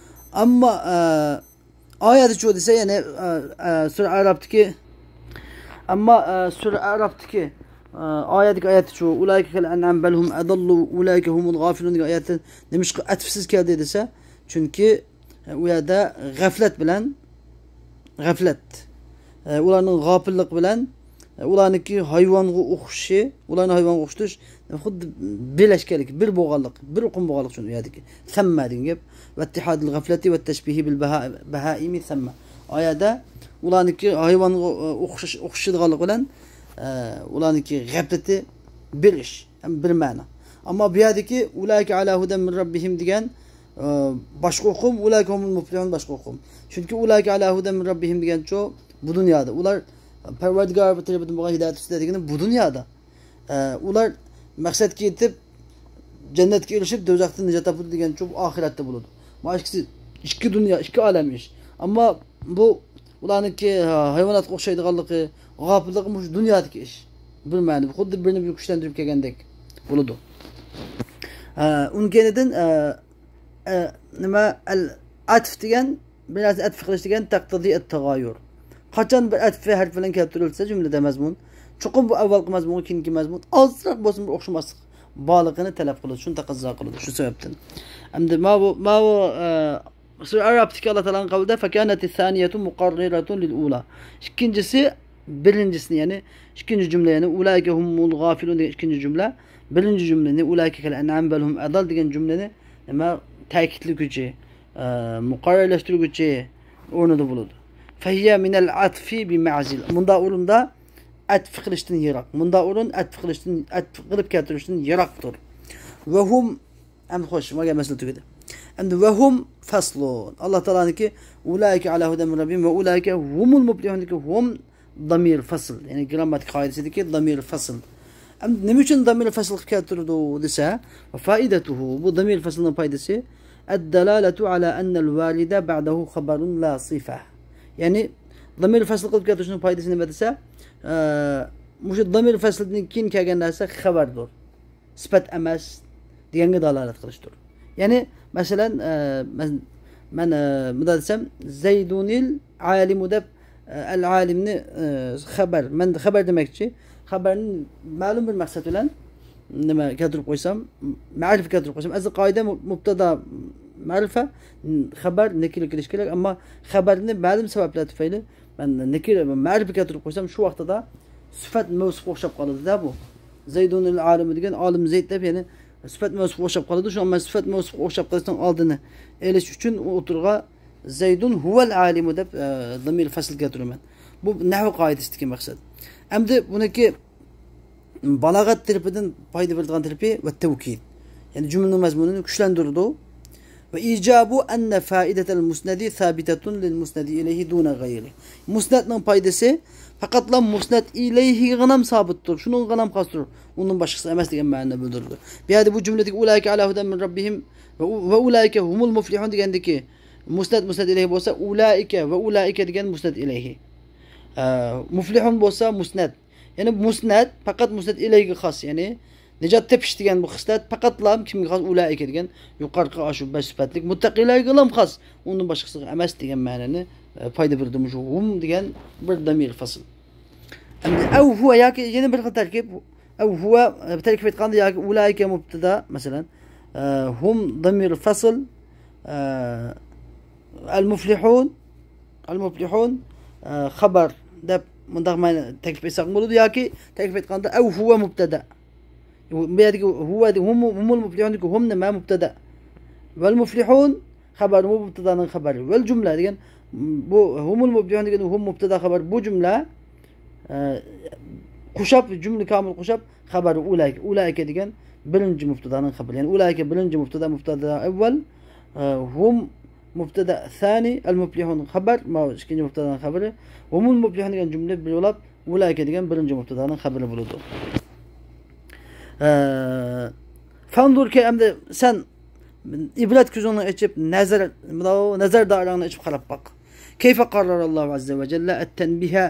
ئەمما، ئە، ئايەتچۇ دېسە، يەنى، ئە، ئە، سۈرە ئەرەبتىكى، ئەمما، ئە، سۈرە ئەرەبتىكى، ئە، ئايەتتىكى ئايەتچۇ، ئۇلائىكە كەل ئەنئام بەل ھۇم ئەداللۇ ئۇلائىكە ھۇمۇل غافىلۇن دېگەن ئايەتتە نېمىشقا ئەتىپسىز كەلدى دېسە، چۈنكى، ئە، ئۇ يەردە غەفلەت بىلەن، غەفلەت، ئە، ئۇلارنىڭ غاپىللىقى بىلەن، ئە، ئۇلارنىڭكى ھايۋانغا ئوخشىشى، ئۇلارنى ھايۋانغا ئوخشىتىش خۇددى بىرلەشكەنلىك، بىر بولغانلىق، بىر ئۇقۇم بولغانلىق ئۈچۈن ئۇ يەردىكى سەممە دېگەن گەپ. ۋەتتىھادىل غەفلەتى ۋەتتەشبىھى بىل بەھا-، بەھائىمى سەممە. ئايەتتە ئۇلارنىڭكى ھايۋانغا، ئە، ئوخشاش، ئوخشىشىدىغانلىقى بىلەن، ئە، ئۇلارنىڭكى غەپلىتى بىر ئىش، ھەم بىر مەنە. ئەمما بۇ يەردىكى ئۇلائىكە ئەلا ھۇدەن مىن رەببىھىم دېگەن، ئە، باشقا ئۇقۇم، ئۇلائىكە ھۇمۇل مۇپلىھۇن باشقا ئۇقۇم. چۈنكى ئۇلائىكە ئەلا ھۇدەن مىن رەببىھىم دېگەنچۇ بۇ دۇنيادا. ئۇلار پەرۋەردىگار تەرىپىدىن بولغان ھىدايەت ئۈستىدە دېگىنى بۇ دۇنيادا. ئە، ئۇلار مەقسەتكە يېتىپ، جەننەتكە ئېرىشىپ، دوزاختىن نىجات تاپىدۇ دېگەنچۇ بۇ ئاخىرەتتە بولىدۇ. مانا ئىككىسى، ئىككى دۇنيا، ئىككى ئالەم ئىش. ئەمما بۇ ئۇلارنىڭكى، ھا، ھايۋاناتقا ئوخشايدىغانلىقى، غاپىللىقى مۇشۇ دۇنيادىكى ئىش. بىر مەنىدە، خۇددى بىرىنى بىرى كۈچلەندۈرۈپ كەلگەندەك بولىدۇ. ھە، ئۇنىڭ كەينىدىن، ئە، ئە، نېمە، ئەل ئەتف دېگەن، بىر نەرسە ئەتف قىلىش دېگەن تەقتەزى ئەت تاغايۇر. قاچان بىر ئەتف ھەرپ بىلەن كەلتۈرۈلسە جۈملىدە مەزمۇن، چوقۇم بۇ ئاۋۋالقى مەزمۇنغا كېيىنكى مەزمۇن ئازراق بولسىمۇ بىر ئوخشىماسلىق بارلىقىنى تەلەپ قىلىدۇ، شۇنى تەقەززا قىلىدۇ. شۇ سەۋەبتىن. ئەمدى ماۋۇ، ماۋۇ، ئە، سۈرە ئەرەبتىكى ئاللا تائالانىڭ قەۋلىدە فەكانەتى سانىيەتۇ مۇقەررىرەتۇن لىل ئۇلا. ئىككىنچىسى بىرىنچىسىنى، يەنى ئىككىنچى جۈملە، يەنى ئۇلائىكە ھۇمۇل غافىلۇن دېگەن ئىككىنچى جۈملە بىرىنچى جۈملىنى، ئۇلائىكە كەل ئەنئام بەل ھۇم ئەزەل دېگەن جۈملىنى نېمە، تەكىتلىگۈچى، ئە، مۇقەررەرلەشتۈرگۈچى ئورنىدا بولىدۇ. فەھىيە مىنەل ئەتفى بىمەزىل. مۇنداق ئورۇندا ئەتف قىلىشتىن يىراق. مۇنداق ئورۇن ئەتف قىلىشتىن، ئەتف قىلىپ كەلتۈرۈشتىن يىراقتۇر. ۋەھۇم. ئەمدى خوش، ماگە مەسىلە تۈگىدى. ئەمدى ۋەھۇم فەسلۇن. ئاللا تائالانىڭكى ئۇلائىكە ئەلا ھۇدەن مىن رەببىھىم ۋە ئۇلائىكە ھۇمۇل مۇپلىھۇندىكى ھۇم دامىر فەسل. يەنى گرامماتىكا قائىدىسىدىكى دامىر فەسل. ئەمدى نېمە ئۈچۈن دامىر فەسل قىلىپ كەلتۈرىدۇ دېسە، فائىدەتۇھۇ، بۇ دامىر فەسلنىڭ پايدىسى، ئەددالالەتۇ ئەلا ئەننەل ۋارىدە بەئدەھۇ خەبەرۇن لا سىفە. يەنى دامىر فەسل قىلىپ كەلتۈرۈشنىڭ پايدىسى نېمە دېسە، ئە، مۇشۇ دامىر فەسلدىن كېيىن كەلگەن نەرسە خەۋەردۇر. سۈپەت ئەمەس دېگەنگە دالالەت قىلىشتۇر. يەنى، مەسىلەن، ئە، مەن، مەن، ئە، مۇنداق دېسەم، زەيدۇنىل ئالىمۇ دەپ، ئە، ئەل ئالىمنى، ئە، خەبەر، مەن خەبەر دېمەكچى. خەبەرنى مەلۇم بىر مەقسەت بىلەن نېمە كەلتۈرۈپ قويسام، مەرىپە كەلتۈرۈپ قويسام، ئەسلى قائىدە مۇ-، مۇبتادا مەرىپە، خەبەر نەكىرە كېلىشى كېرەك، ئەمما خەبەرنى مەلۇم سەۋەبلەر تۈپەيلى مەن نەكىرە، مەرىپە كەلتۈرۈپ قويسام، شۇ ۋاقتىدا سۈپەت مەۋسۇپقا ئوخشاپ قالىدۇ-دە بۇ. زەيدۇنىل ئالىمى دېگەن ئالىم زەيد دەپ، يەنى سۈپەت مەۋسۇپقا ئوخشاپ قالىدۇ. شۇڭا مەن سۈپەت مەۋسۇپقا ئوخشاپ قېلىشنىڭ ئالدىنى ئېلىش ئۈچۈن ئۇ ئوتتۇرىغا زەيدۇن ھۇۋەل ئالىمۇ دەپ، ئە، دامىر فەسل كەلتۈرىمەن. بۇ نەھۋ قائىدىسىدىكى مەقسەت. ئەمدى بۇنىڭكى بالاغەت تەرىپىدىن پايدا بېرىدىغان تەرىپى ۋە تەۋكىد. يەنى جۈملىنىڭ مەزمۇنىنى كۈچلەندۈرىدۇ. ۋە ئىجابۇ ئەننە فائىدەتەل مۇسنەدى سابىتەتۇن لىل مۇسنەدى ئىلەيھى دۇنە غەيرى. مۇسنەدنىڭ پايدىسى پەقەتلا مۇسنەد ئىلەيھىگىلا سابىتتۇر، شۇنىڭغىلا خاستۇر، ئۇنىڭ باشقىسى ئەمەس دېگەن مەنىنى بىلدۈرىدۇ. بۇ يەردە بۇ جۈملىدىكى ئۇلائىكە ئەلا ھۇدەن مىن رەببىھىم ۋە ئۇ-، ۋە ئۇلائىكە ھۇمۇل مۇفلىھۇن دېگەندىكى مۇسنەد، مۇسنەد ئىلەيھى بولسا، ئۇلائىكە ۋە ئۇلائىكە دېگەن مۇسنەد ئىلەيھى. ئە، مۇفلىھۇن بولسا مۇسنەد. يەنى مۇسنەد پەقەت مۇسنەد ئىلەيھىگە خاس، يەنى نىجات تېپىش دېگەن بۇ خىسلەت پەقەتلا كىمگە خاس؟ ئۇلائىكە دېگەن يۇقىرىقى ئاشۇ بەش سۈپەتلىك مۇتتەقىلەرگىلا خاس. ئۇنىڭ باشقىسىغا ئەمەس دېگەن مەنىنى، ئە، پايدا بېرىدۇ. مۇشۇ ھۇم دېگەن بىر دامىر فەسل. ئەمدى ئەۋ ھۇۋە ياكى يەنە بىر خىل تەركىب. ئەۋ ھۇۋە، ئە، تەركىب ئېيتقاندا ياكى ئۇلائىكە مۇبتەدا، مەسىلەن، ئە، ھۇم دامىر فەسل، ئە، ئەل مۇفلىھۇن، ئەل مۇفلىھۇن، ئە، خەبەر دەپ مۇنداق مەنە تەكلىپ ئېيتساق بولىدۇ ياكى تەكلىپ ئېيتقاندا ئەۋ ھۇۋە مۇبتەدا. بۇ يەردىكى ھۇۋە، ھۇم، ھۇمۇل مۇفلىھۇندىكى ھۇم نېمە؟ مۇبتەدا. ۋەل مۇفلىھۇن خەبەر، بۇ مۇبتادانىڭ خەبىرى. ۋەل جۈملە دېگەن، بۇ ھۇمۇل مۇفلىھۇن دېگەن ھۇم مۇبتادا خەبەر، بۇ جۈملە، ئە، قوشاپ، جۈملە كامىل قوشاپ خەبەر ئۇلائىكە، ئۇلائىكە دېگەن بىرىنچى مۇبتادانىڭ خەبىرى. يەنى ئۇلائىكە بىرىنچى مۇبتادا، مۇبتادا ئەۋۋەل، ئە، ھۇم مۇبتادا سانى، ئەل مۇپلىھۇن خەبەر، ماۋۇ ئىككىنچى مۇبتادانىڭ خەبىرى. ھۇمۇل مۇپلىھۇن دېگەن جۈملە بىر بولۇپ، ئۇلائىكە دېگەن بىرىنچى مۇبتادانىڭ خەبىرى بولىدۇ. ئە، فانظۇر كەي، ئەمدى سەن ئىبرەت كۆزۈڭنى ئېچىپ، نەزەر، ماۋۇ نەزەر دائىرەڭنى ئېچىپ قاراپ باق. كەيفە قەررەرەللاھۇ ئەززە ۋە جەللە ئەت-تەنبىھە،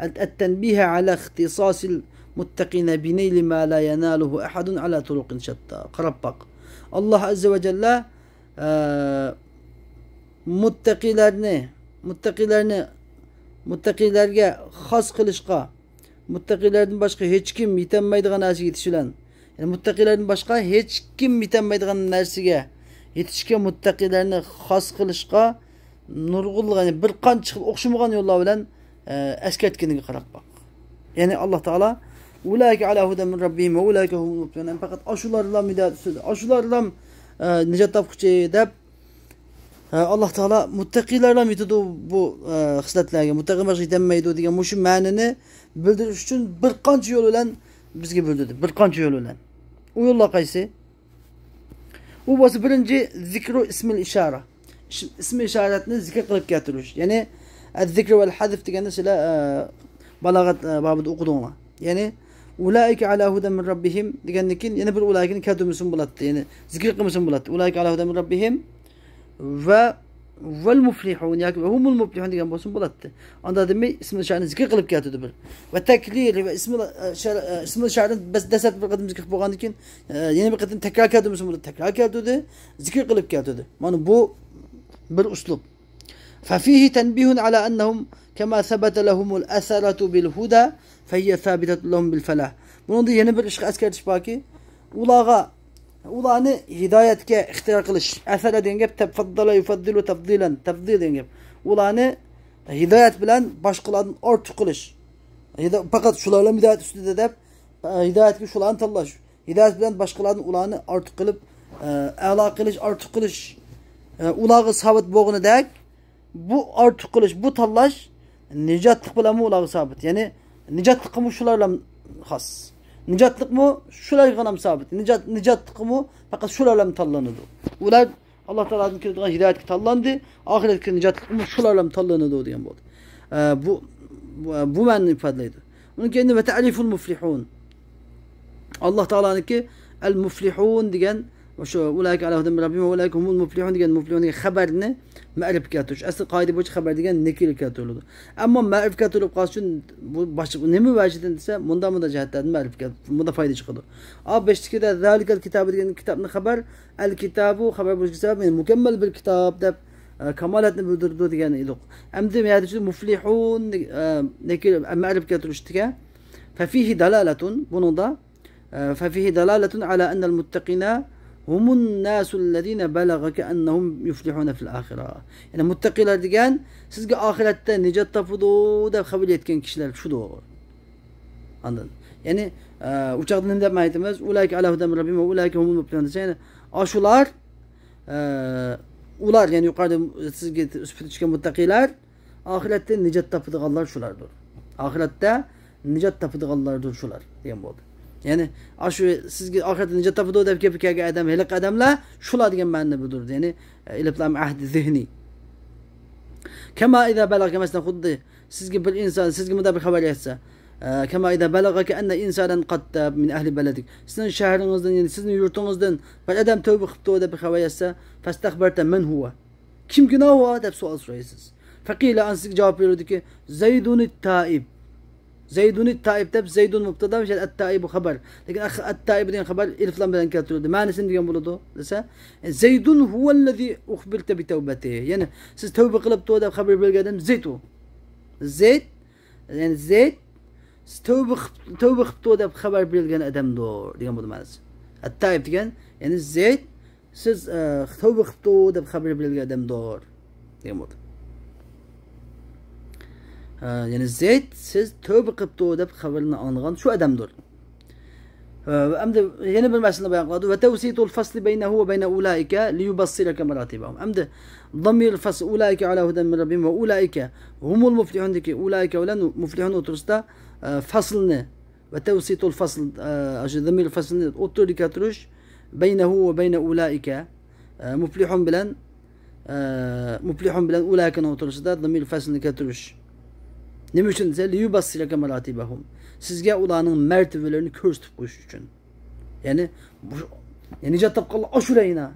ئەت-، ئەت-تەنبىھە ئەلا ئىختىساسىل مۇتتەقىنە بىنەيلى ما لا يەنالۇھۇ ئەھەدۇن ئەلا تۇرۇقىن شەتتا. قاراپ باق. ئاللاھ ئەززە ۋە جەللە، ئە، مۇتتەقىلەرنى، مۇتتەقىلەرنى، مۇتتەقىلەرگە خاس قىلىشقا، مۇتتەقىلەردىن باشقا ھېچكىم يېتەلمەيدىغان نەرسىگە يېتىش بىلەن، يەنى مۇتتەقىلەردىن باشقا ھېچكىم يېتەلمەيدىغان نەرسىگە يېتىشكە مۇتتەقىلەرنى خاس قىلىشقا نۇرغۇنلىغان، يەنى بىر قانچە خىل ئوخشىمىغان يوللار بىلەن، ئە، ئەسكەرتكىنىگە قاراپ باق. يەنى ئاللاھ تائالا، ئۇلائىكە ئەلا ھۇدەن مىن رەببىھىم ۋە ئۇلائىكە ھۇمۇل مۇپلىھۇن، پەقەت ئاشۇلارلا ھىدايەت ئۈستىدە، ئاشۇلارلا، ئە، نىجات تاپقۇچى دەپ، ئە، ئاللاھ تائالا مۇتتەقىلەرلا يېتىدۇ بۇ، ئە، خىسلەتلەرگە، مۇتتەقىلەر باشقا يېتەلمەيدۇ دېگەن مۇشۇ مەنىنى بىلدۈرۈش ئۈچۈن بىر قانچە يول بىلەن بىزگە بىلدۈردى. بىر قانچە يول بىلەن. ئۇ يوللار قايسى؟ ئۇ بولسا بىرىنچى، زىكرۇ ئىسمىل ئىشارە. ئىش-، ئىسمى ئىشارەتنى زىكىر قىلىپ كەلتۈرۈش. يەنى، ئەز-زىكرۇ ۋەل ھەزف دېگەندە سىلەر، ئە، بالاغەت، ئە، بابىدا ئوقۇدۇڭلار. يەنى، ئۇلائىكە ئەلا ھۇدەن مىن رەببىھىم دېگەندىن كېيىن يەنە بىر ئۇلائىكىنى كەلتۈرمىسىمۇ بولاتتى. يەنى، زىكىر قىلمىسىمۇ بولاتتى. ئۇلائىكە ئەلا ھۇدەن مىن رەببىھىم ۋە ۋەل مۇفلىھۇن ياكى ۋە ھۇمۇل مۇپلىھۇن دېگەن بولسىمۇ بولاتتى. ئاندا دېمەي، ئىسمىل ئىشارەتنى زىكىر قىلىپ كەلتۈردى بىر. ۋە تەكرىر ۋە ئىسمىل، ئە، ئىشارە-، ئە، ئىسمىل ئىشارەتنى بەس-، دەسلەپ بىر قېتىم زىكىر قىلىپ بولغاندىن كېيىن، ئە، يەنە بىر قېتىم تەكرار كەلتۈرمىسىمۇ بولاتتى. تەكرار كەلتۈردى، زىكىر قىلىپ كەلتۈردى. مانا بۇ بىر ئۇسلۇب. ففيه تنبيه على أنهم كما ثبت لهم الأثرة بالهدى فهي ثابتة لهم بالفلاح. بۇنىڭدا يەنە بىر ئىشقا ئەسكەرتىش باركى، ئۇلارغا، ئۇلارنى ھىدايەتكە ئىختىيار قىلىش، ئەسەرە دېگەن گەپ، فضل يفضل تفضيلا، تەپزىل دېگەن گەپ. ئۇلارنى ھىدايەت بىلەن باشقىلاردىن ئارتۇق قىلىش. ھىدا-، پەقەت شۇلارلا ھىدايەت ئۈستىدە دەپ، ھىدايەتكە شۇلارنى تاللاش. ھىدايەت بىلەن باشقىلاردىن ئۇلارنى ئارتۇق قىلىپ، ئە، ئەلا قىلىش، ئارتۇق قىلىش، ئە، ئۇلارغا سابىت بولغىنىدەك، بۇ ئارتۇق قىلىش، بۇ تاللاش نىجاتلىق بىلەنمۇ ئۇلارغا سابىت. يەنى نىجاتلىققىمۇ شۇلارلا خاس. نىجاتلىقمۇ شۇلارغىلا سابىت. نىجات، نىجاتلىققىمۇ پەقەت شۇلارلا تاللىنىدۇ. ئۇلار ئاللا تائالادىن كېلىدىغان ھىدايەتكە تاللاندى، ئاخىرەتكە نىجاتلىقمۇ شۇلارلا تاللىنىدۇ دېگەن بولدى. ئە، بۇ، بۇ، بۇ مەنىنى ئىپادىلەيدۇ. ئۇنىڭ كەينىدە ۋە تەرىفۇل مۇفلىھۇن. ئاللا تائالانىڭكى ئەل مۇفلىھۇن دېگەن، شۇ ئۇلائىكە ئەلا ھۇدەن مىن رەببىھىم ۋە ئۇلائىكە ھۇمۇل مۇفلىھۇن دېگەن مۇفلىھۇن دېگەن خەبەرنى مەرىپە كەلتۈرۈش. ئەسلى قائىدە بويىچە خەبەر دېگەن نەكىرە كەلتۈرۈلىدۇ. ئەمما مەرىپە كەلتۈرۈلۈپ قالسا ئۈچۈن بۇ باشقا نېمە ۋەجىدىن دېسە، مۇنداق، مۇنداق جەھەتلەردىن مەرىپە كەلتۈرۈلۈپ، مۇنداق پايدا چىقىدۇ. ئا، بەشتىكىدە زالىكەل كىتابى دېگەن كىتابنى خەبەر، ئەل كىتابۇ خەبەر بولۇش سەۋەب، يەنى مۇكەممەل بىر كىتاب دەپ، ئە، كامالەتنى بىلدۈرىدۇ دېگەن ئىدۇق. ئەمدى بۇ يەردە شۇ مۇفلىھۇن، ئە، نەكىر، مەرىپە كەلتۈرۈشتىكى، فەفىھى دالالەتۇن، بۇنىڭدا، ئە، فەفىھى دالالەتۇن ئەلا ئەننەل مۇتتەقىنە ھۇمۇن ناسۇللەزىنە بەلەغە كەئەننەھۇم يۇفلىھۇنە فىل ئاخىرە. يەنى مۇتتەقىلەر دېگەن سىزگە ئاخىرەتتە نىجات تاپىدۇ دەپ خەۋەر يەتكەن كىشىلەر شۇدۇر. ئاندىن، يەنى، ئە، ئۇ چاغدا نېمە دەپ ئېيتىمىز؟ ئۇلائىكە ئەلا ھۇدەن مىن رەببىھىم ۋە ئۇلائىكە ھۇمۇل مۇفلىھۇن دېسە، يەنى، ئاشۇلار، ئە، ئۇلار، يەنى يۇقىرىدا سىزگە سۈپىتى چۈشكەن مۇتتەقىلەر، ئاخىرەتتە نىجات تاپىدىغانلار شۇلاردۇر. ئاخىرەتتە نىجات تاپىدىغانلاردۇر شۇلار، دېگەن بولدى. يەنى، ئاشۇ سىزگە ئاخىرەتتە نىجات تاپىدۇ دەپ گېپى كەلگەن ئادەم، ھېلىقى ئادەملەر شۇلار دېگەن مەنىنى بىلدۈرىدۇ. يەنى، ئە، ئەلىف لام ئەھد زېھنى. كەما ئىزا بەلەغە، مەسىلەن، خۇددى سىزگە بىر ئىنسان، سىزگە مۇنداق بىر خەۋەر يەتسە، ئە، كەما ئىزا بەلەغەكە ئەننە ئىنسانەن قەد تاب مىن ئەھلى بەلەدىك. سىزنىڭ شەھىرىڭىزدىن، يەنى سىزنىڭ يۇرتىڭىزدىن بىر ئادەم تەۋبە قىپتۇ دەپ بىر خەۋەر يەتسە، فەستەخبەرتە مەن ھۇۋە. كىم گۇناھى بار دەپ سوئال سورايسىز. فەقىلە، ئاندىن سىزگە جاۋاب بېرىلىدۇكى، زەيدۇنىت تائىب. زەيدۇنىت تائىب دەپ، زەيدۇن مۇبتادا، ئەت تائىبۇ خەبەر. لېكىن ئەخ-، ئەت تائىب دېگەن خەۋەر ئېلىف لام بىلەن كەلتۈرۈلدى. مەنىسى نېمە دېگەن بولىدۇ دېسە، زەيدۇن ھۇۋەللەزى ئۇخبىرتە بىتەۋبەتىھى. يەنى سىز تەۋبە قىلىپتۇ دەپ خەۋەر بېرىلگەن ئادەم زەيد ئۇ. زەيد، يەنى زەيد، سىز تەۋبە قىپ-، تەۋبە قىپتۇ دەپ خەۋەر بېرىلگەن ئادەمدۇر دېگەن بولدى مەنىسى. ئەت تائىب دېگەن، يەنى زەيد، سىز، ئە، تەۋبە قىپتۇ دەپ خەۋەر بېرىلگەن ئادەمدۇر دېگەن بولدى. ئە، يەنى زەيد، سىز تەۋبە قىپتۇ دەپ خەۋەرنى ئاڭلىغان شۇ ئادەمدۇر. ئە، ئەمدى يەنە بىر مەسىلىنى بايان قىلىدۇ. ۋە تەۋسىتۇل فەسلى بەينەھۇ ۋە بەينە ئۇلائىكە لىيۇبەسسىرەكە مەراتىبەھۇم. ئەمدى زامىر فەسل، ئۇلائىكە ئەلا ھۇدەن مىن رەببىھىم ۋە ئۇلائىكە ھۇمۇل مۇفلىھۇندىكى ئۇلائىكە بىلەن مۇفلىھۇن ئوتتۇرىسىدا، ئە، فەسلنى ۋە تەۋسىتۇل فەسل، ئە، شۇ زامىر فەسلنى ئوتتۇرىدا كەلتۈرۈش، بەينەھۇ ۋە بەينە ئۇلائىكە، ئە، مۇفلىھۇن بىلەن، ئە، مۇفلىھۇن بىلەن ئۇلائىكەنىڭ ئوتتۇرىسىدا زامىر فەسلنى كەلتۈرۈش. نېمە ئۈچۈن دېسە، لىيۇبەسسىرەكە مەراتىبەھۇم. سىزگە ئۇلارنىڭ مەرتىۋىلىرىنى كۆرسىتىپ قويۇش ئۈچۈن. يەنى، بۇ، يەنى نىجات تاپقانلار ئاشۇلار يەنە.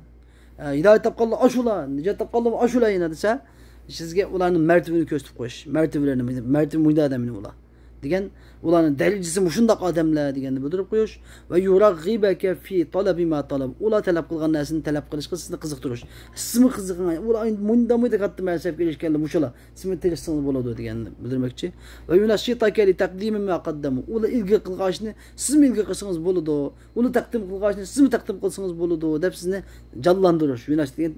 ئە، ھىدايەت تاپقانلار ئاشۇلار، نىجات تاپقانلار ئاشۇلار يەنە دېسە، سىزگە ئۇلارنىڭ مەرتىۋىنى كۆرسىتىپ قويۇش. مەرتىۋىلىرىنى، مەرتىۋە مۇنداق ئادەم ئۇلار. دېگەن، ئۇلارنىڭ دەرىجىسى مۇشۇنداق ئادەملەر دېگەننى بىلدۈرۈپ قويۇش. ۋە يۇرەغغىبەكە فى تەلەبى ما تەلەب. ئۇلار تەلەپ قىلغان نەرسىنى تەلەپ قىلىشقا سىزنى قىزىقتۇرۇش. سىزمۇ قىزىقىڭ، ئۇلار مۇنداق، مۇنداق كاتتا مەرتىۋىگە ئېرىشكەنلەر مۇشۇلار. سىزمۇ تىرىشسىڭىز بولىدۇ دېگەننى بىلدۈرمەكچى. ۋە يۇنەششىتەكە لى تەقدىمى ما قەددەمۇ. ئۇلار ئىلگىرى قىلغان ئىشنى سىزمۇ ئىلگىرى قىلسىڭىز بولىدۇ. ئۇلار تەقدىم قىلغان ئىشنى سىزمۇ تەقدىم قىلسىڭىز بولىدۇ دەپ سىزنى جانلاندۇرۇش. يۇنەش دېگەن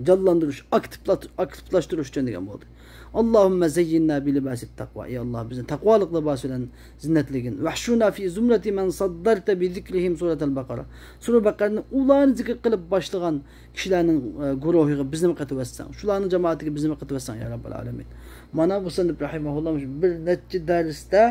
جانلاندۇرۇش، ئاكتىپلا-، ئاكتىپلاشتۇرۇش ئۈچۈن دېگەن بولدى. ئاللاھۇممە زەييىننا بىلىباسىت تەقۋا. ئەي ئاللاھ، بىزنى تەقۋالىق لىباسى بىلەن زىننەتلىگىن. ۋەھشۇنا فى زۇمرەتى مەن سەددەرتە بىزىكرىھىم سۈرەتەل بەقەرە. سۈرە بەقەرەنى ئۇلارنى زىكىر قىلىپ باشلىغان كىشىلەرنىڭ، ئە، گۇرۇھىغا بىزنىمۇ قېتىۋەتسەڭ، شۇلارنىڭ جامائىتىگە بىزنىمۇ قېتىۋەتسەڭ، يا رەببەل ئالەمىن. مانا مۇسەننىپ رەھىمەھۇللاھ مۇشۇ بىر نەچچە دەرستە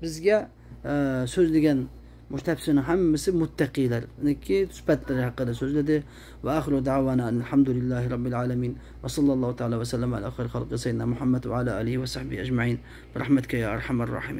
بىزگە، ئە، سۆزلىگەن مۇشۇ تەپسىرنىڭ ھەممىسى مۇتتەقىلەرنىڭكى سۈپەتلىرى ھەققىدە سۆزلىدى. ۋە ئاخىرۇ دەۋانا ئەنىل ھەمدۇلىللاھى رەببىل ئالەمىن. ۋە ساللاللاھۇ تەئالە ۋە سەللەم ئەلا خەيرى خەلقى سەييىدىنا مۇھەممەد ۋە ئەلا ئالىھى ۋە سەھبىھى ئەجمەئىن. بىرەھمەتىكە يا ئەرھەمەر راھىمىن.